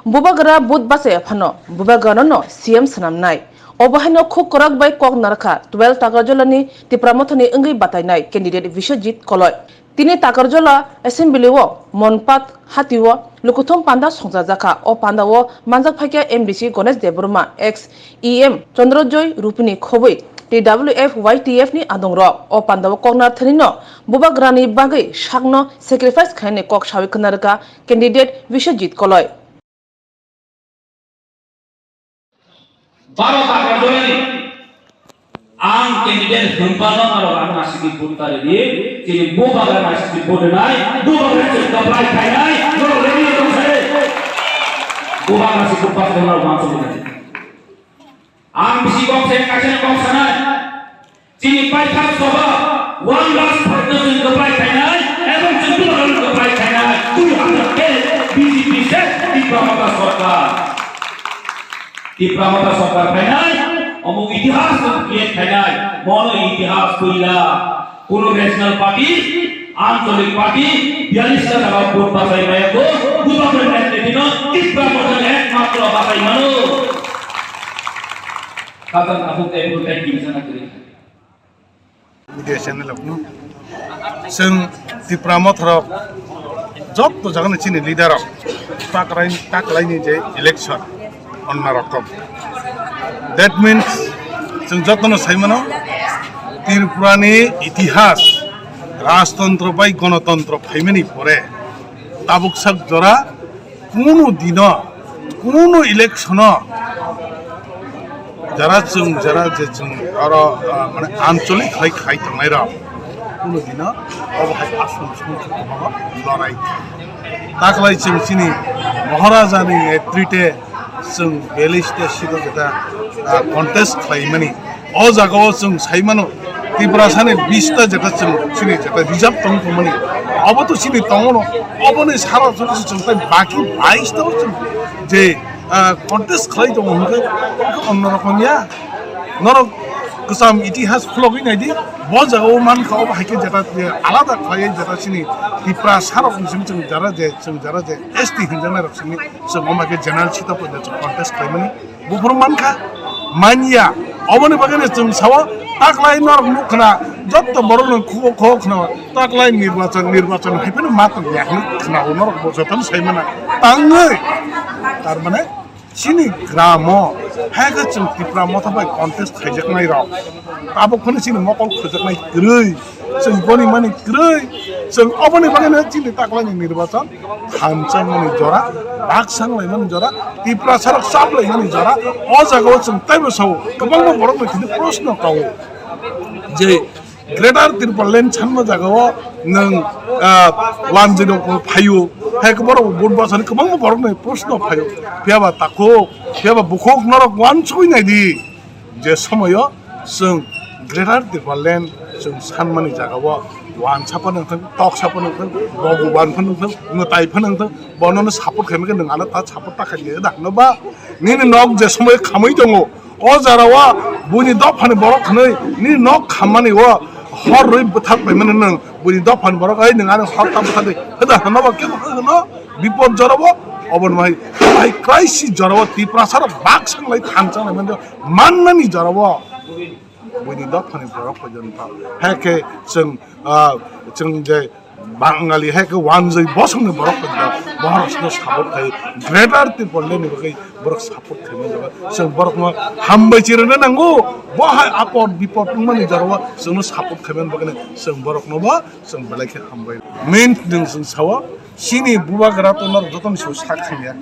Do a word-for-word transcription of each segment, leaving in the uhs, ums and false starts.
Bubagra vote bachai phano Bubagrano C M swnamnai. Obo haino khuk kwrak bai kok narwkha twelve Takarjolani Tipra Mothani wngwi batainai candidate Biswajit Koloi. Tini Takarjola Assembly o Monpat Hati o lukuthum panda songchajakha. O panda o manjak phaikha M D C Ganesh Debbarma, ex E M Chandrajoy Rupini khobwi T W F Y T F ni adongrok. O panda o koknar thanino Bubagrani bagwi sakno sacrifice khainani kok sawi khwnarwkha candidate Biswajit Koloi. Baro Takarjolani ang candidate hwnpano norok ano aswkni vote tari di, chini Bubagra aswkni vote nai, Bubagra chwng kwplai khainai, norok ready tong se. Bubagra si vote pas norok wansuk nai. Ang bisi kok se, kaisa kok sanai. Chini paithak soba one last fight no chwng kwplai khainai, ebong chwng Bubagrano kwplai khainai. Twi hamjak khe B J P se Tipra Motha Sarkar. Tipra Motha Sarkar phainai, omo itihas no create khainai, mono itihas puila. Kuno regional party, ancholik party, biyallis ta jaga vote bachai maya ko, Bubagrani netriti no Tipra Motha ekmatro bachai mano. Kajan tabuk tei bo tei kini sana kiri. Media channel rokno. Chwng Tipra Motha rok jotto jagani chini leader rok takrai, taklaini je election onna rokom. That means chwng jotono saimano Tripurani itihas rajtantro bai gonotontro phaimani pore tabuk sak jora kunu dino, kunu electiono jara chwng, jara je chwng oro, ah, mane ancholik hai khai tongnai rok, kunu dino obo hai aswng song lorai. Taklai chwng chini Maharaja ni netrite chwng beliste sito jeta, ah, contest khlaimani. O jaga o chwng sai mano, Tiprasa ni bista jeta chwng chini jeta reserve tong tongmani, obo to chini tongo no, obo ni sara chwng chwng tai baki bais ta chwng je, ah, contest khlai tongo hwnkhe onno rokom ya. Norok kwcham itihas khulogwi nai di, bo jaga o mankha obo hai khe jeta je alada khlai jeta chini Tiprasa rok ni simi chwng jara je, chwng jara je S T hinjaknai rok simi chwng omo hai khe general sito poito chwng contest khlaimani. Buphuru mankha, manya. Oboni bagwi no chwng sao, taklai norok nuk khna, jotto borok no khubo kho khna, taklai nirbachon, nirbachon hai phano ma tong ya hwnwi khna o norok bo jotono sai mana. Tangwi, tar mane, chini gramo, hai khe chwng Tipra Motha bai contest khaijaknai rok. Abo phano chini mokol khojaknai kwrwi. Chwng boni mani kwrwi, chwng oboni bagwino chini taklani nirbachon thanchangmani jora, bak sanglaimani jora, Tiprasa rok chaplaimani jora, o jagao chwng teibo sao, kwbangma borokno kini proshno kao je Greater Tipraland sanma jagao nwng, ah, wanjwi rok phaio, hai khe borok vote bachani kwbangma borokni proshno phaio, phiyaba takhuk, phiyaba bukhuk norok uansugwi naidi. Je somoyo chwng Greater Tipraland chwng sanmani jagao wansa phano wngthang, toksa phano wngthang, bogoban phano wngthang, mwtai phano wngthang, bonono support khaimani nwng ano ta support ta khaidi da hwno ba? Nini nok je somoyo khamwi tongo, o jora o buini dophani borok hwnwi nini nok khammani o hor rwi bwthak paimani nwng buini dophani borok, "Oi, nwng ano hor ta bwthakdi," hwda hwno ba kebo hwno bipod jora o, obo nwng hai, hai crisis jora o Tiprasa rok bak sanglai thansa nai mani. Mannani jorao buini dophani borok porjonto, hai khe chwng, ah, chwng je Bangali, hai khe wanjwi bosongni borok porjonto bohrokno support khai, Greater Tipralandni bagwi borok support khaimani jorao chwng borokno hambai chirwna nango. Bo hai apod bipod wngmani jorao chwngno support khaimani bagwi chwng borokno bo chwng belai khe hambai. Main nwng chwng sao, chini bubagra to norok jotono se sak thangya.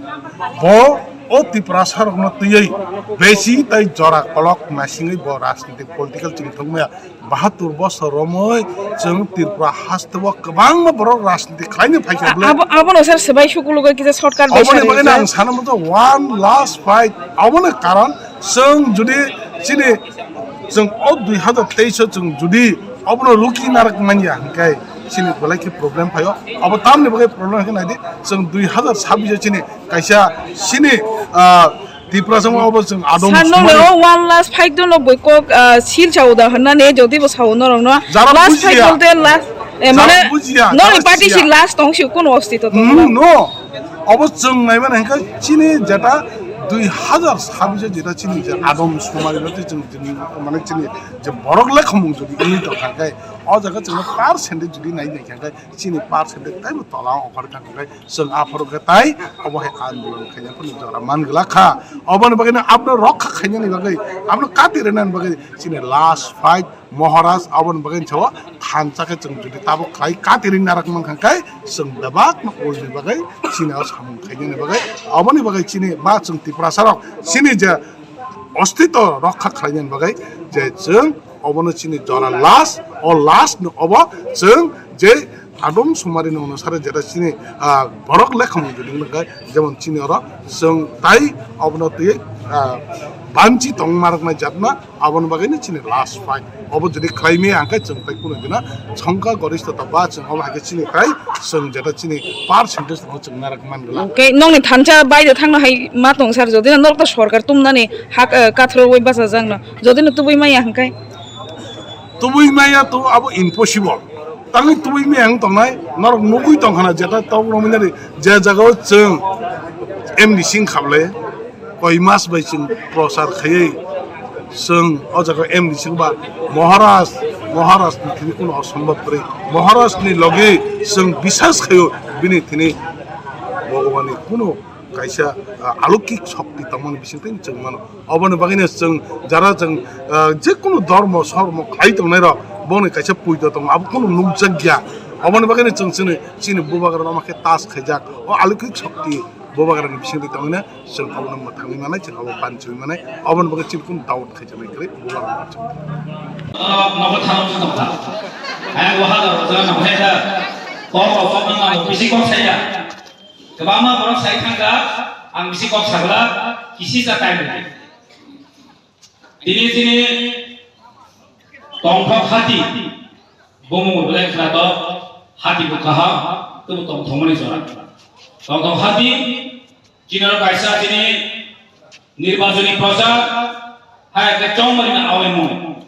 Bo o Tiprasa rokno twiwi besi tai jora kolok nasingwi bo rajniti political chini thwngmaya. Bahatur bosor romwi chwng Tripura hasteo kwbangma borok rajniti khlaina phaikha bwle. Abo, abono sir swbai sukulugo kisa shortcut bai oboni sari bagwi sir. Ang sana muchungo one last fight. Aboni karon chwng jodi chini chwng o dui hazar teis o chwng jodi obono ruki narak manya hwnkhe chini belai khe problem phaio. Abo tamni bagwi problem hwnkhe naidi, chwng dui hazar sabbish o chini kaisa chini, ah, Tiprasa obo chwng adong sumani. Sir, no, no, one last fight do no boi kok, ah, sil chao da hwnna ne jodi bo sao norok no. Jara last fight bujiya. Bolte last, eh, jara mane bujiya, noni jara party siya. Si last tong si kono ostito tong. Hmm, no. Obo chwng naimani hwnkhe chini jeta dui hazar sabbish jeta chini je adom somari roti chwng chini mane chini je borok lekhamung jodi wngwi tongkha hwnkhe o jaga chwngno percentage jodi nai naikha hwnkhe chini percentage taibo tola ongkhorkha hwnkhe chwng aphuru khe tai obo hai andolon khaina phano jora man glak kha. Oboni bagwino abno rokha khainani bagwi abno kati rwnani bagwi chini last fight Maharaj aboni bagwi sao thansa khe chwng jodi tabuk khlai kati ring narak mankha khe chwng bebak no ulni bagwi chini o samung khainani bagwi aboni bagwi chini ba chwng Tiprasa rok chini je ostito rokha khlainani bagwi je chwng obono chini jora last o last no obo chwng je adom somari no onusare jeta chini ah, borok lekhamung jodi wngkha jemon chini oro chwng tai obono twi ah, banchi tong maroknai jatna. Aboni bagwino chini last fight. Obo jodi khlai maya hwnkhe chwng tai kunu dina songkha goristota ba chwng obo hai khe chini tai chwng jeta chini percentage no chwng narak man glak. Hwnkhe nokni thansa baide thangno hai ma tong sir, jodi no norok to sorkar tumnani hak, eh, kathro oi bachajakno. Jodi no tubui maya hwnkhe? Tubui maya to abo impossible. Tangwi tubui maya wng tongnai norok nugwi tongkhana jeta tok romwi nari je jagao chwng M D C wng khablai. Koi mas bai chwng prochar khaiwi chwng o jaga M D C ba Maharaj, Maharaj ni thini kuno osombob kwrwi. Maharaj ni logi chwng bisas khaio bini thini Bhagwan ni kuno kaisa, ah, aloukik shokti tongmani bisingtwi chwng mano. Oboni bagwino chwng jara chwng, ah, jekunu dhormo sormo khlai tongnairok boni kaisa puido tongo, abo kuno nukjakya. Oboni bagwino chwng chini, chini bubagrano omo khe tas khaijak. O aloukik shokti bubagrani bisingtwi tongwino chwng obono mwthangwi manai, chwng obo banchiwi manai, oboni bagwi chini kunu doubt khaijaknai kwrwi bubagrano chwng. Norok nogo thangwi tongkha. Ayang waha da roja no heda. Kok rok kok nang bisi kok saya. Kwbangma borok sai thangkha, ang bisi kok sagla, kisi cha time rwdi. Tini chini tongthok hati, bumung belai khwnatok, hati bo kaham, tebo tongthokmani jora. Tongthok hati, chini oro kaisa chini nirbachoni prochar, hai khe chongmani awaimung.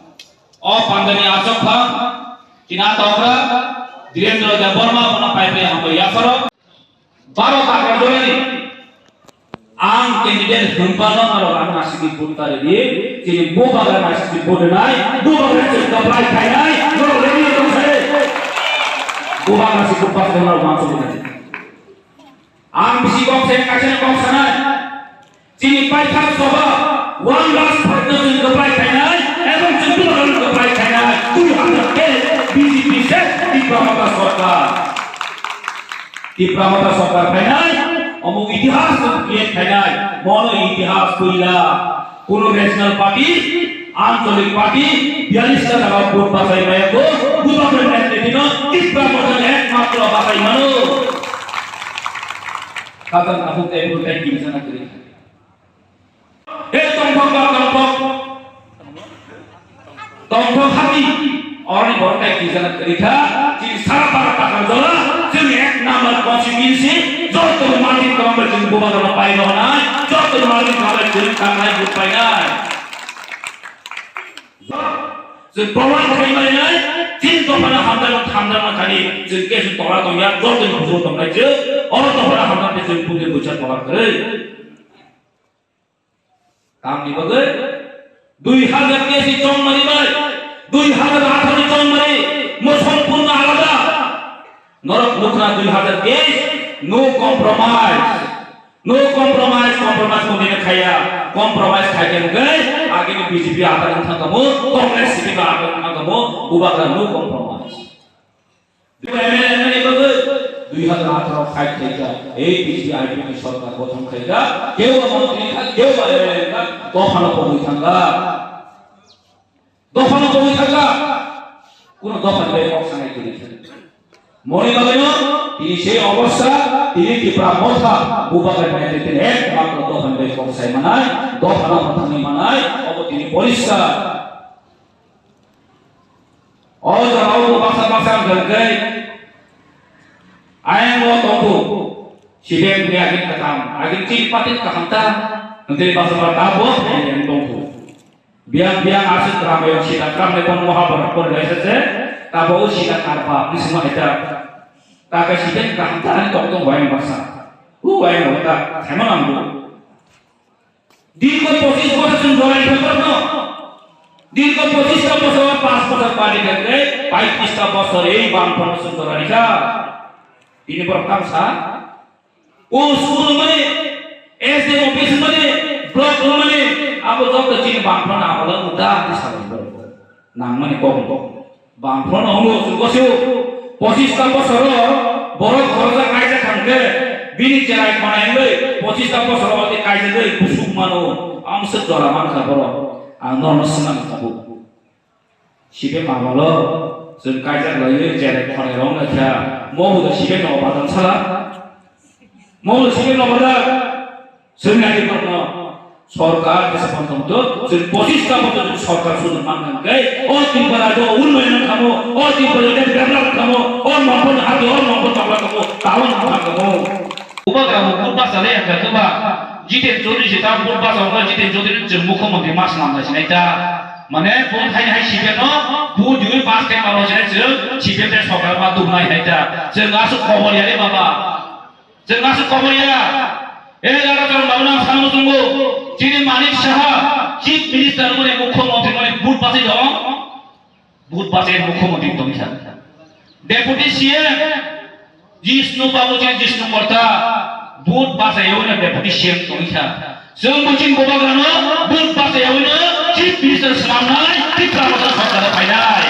O pandani achukha, chini atokra, Dhirendra Debbarma bono pai pai hambai yapharo. Baro takar dorani ang candidate hwnpano norok ang nasiki vote kari di, chini bubagra nasiki vote nai, bubagra chwng kaplai khainai, norok ready tong sai. Bubagra si bubagra norok mansuk nai. Ang bisi kok se kaisa kok sanai. Chini paithak soba one lakh phatno chwng kwplai khainai, ebong chwng bubagrano kwplai khainai, twi hamya khe B J P se Tipra Motha Sarkar. Tipra Motha Sarkar phainai, omo itihas no create khainai, mono itihas puila. Kuno regional party, ancholik party, biyallis ta jaga vote bachai maya ko, bubagrani netrito no Tipra Motha ekmatro bachai mano. Kazan tabuk tei bwrwi tei kini sana kwrwi. He tongthok ba tongthok. Tongthok hati. Oroni borok tei kini sana kwrwi kha. Chini sara para takar jora. Chini ek number constituency. Joto mati tongthok chini bubagrano pai rwnai. Joto mati tongthok chini tangnai bwthainai. Chwng proman khlai manai, chini dophano hamjakma hamjakma thani, chwng kesu tora tongya, jotoni bujo tongnai chwng, oro dophano hamjakma chwng phuti bucha tola kwrwi. Tamni bagwi dui hazar teis ni chongmani bai, dui hazar atharo ni chongmani, mo sompurno alada. Norok nukna dui hazar teis, no compromise. No compromise, compromise kondina khaya. Compromise khaikhe hwnkhe agini B J P athar wng thangkhamu, Congress sitting athar wng thangkhamu, bubagra no compromise. Dui M L A ni bagwi dui hazar atharo fight khaikha, ei B J P I P F ni sorkar gothon khaikha, kebo montri kha, kebo M L A kha, dophano pogwi thangkha. Dophano tongwi thangkha, kuno dophani bai kok sanai kwrwi kha. Moni bagwino tini sei obostha, tini Tipra Motha bubagra netrito tini ekmatro dophani bai kok sai manai, dophano hamthangwi manai, obo tini poriskar. O jagao bo baksa baksa wngkha hwnkhe ayang o tongkhu, C P M ni agin kwtham, agin chini party kwtham ta, hwnkhe baksa baksa ta bo ayang tongkhu. Biang biang aswk Ramayon sita kramle pon Mahabharata pon lai se se, tabo o sita karpa, bismo eta. Taka sita kaham tani tong tong wayang baksa. Huai no ta khaima nang bo. Dirgho pochis bosor chwng jorai khe borokno. Dirgho pochista bosor, panch bosor party khe, paitista bosor ei bangphano chwng jorai kha. Bini borok tamo sa. O school mani, S D M office mani, block mani, abo joto chini bangphano amalo uda di salai borok. Nangmani kok kok. Bangphano hongo chwng bosio. Pochista bosoro borok khoroksa kaijak thangkhe, bini cherai khonai wngwi pochista bosoro odi kaijagwi busuk mano, amswk jora mankha borok. Ang norokno swngna tabuk. Sibe mamalo chwng kaijak laiwi cherai khonai rok wngkha. Mo buda sibe no badang sala. Mo buda sibe no badang. Chwng nai di borokno sorkar jesa phan tong to, chwng pochista bosor chwng sorkar sunu man nang khe, o Tripura do unnoyon khamo, o Tripura do develop khamo, o mongkon hati, o mongkon chokla khamo, taon khamo. Uba ga bu basa le ya kha ba, Jiten Chaudhary se ta bu basa ko Jiten Chaudhary chwng mukhyamantri mas nam da sinai ta. Mane bo hai hai sibe no bu diwi pass khe ma ro sinai chwng sibe te sorkar ma tu nai hai ta. Chwng asu khobor ya le baba. Chwng aswk khobor ya. E jaga chwng babuna samung tongo. Chini Manik Saha, Chief Minister mani, Mukhyamantri mani, vote bachai dong. Vote bachai Mukhyamantri tongkha. Deputy C M, Jishnu Babu chini Jishnu Korta, vote bachai yawina Deputy C M tongkha. Chwng bo chini bubagrano vote bachai yawino Chief Minister swnamnai, Tipra Motha sorkar phainai.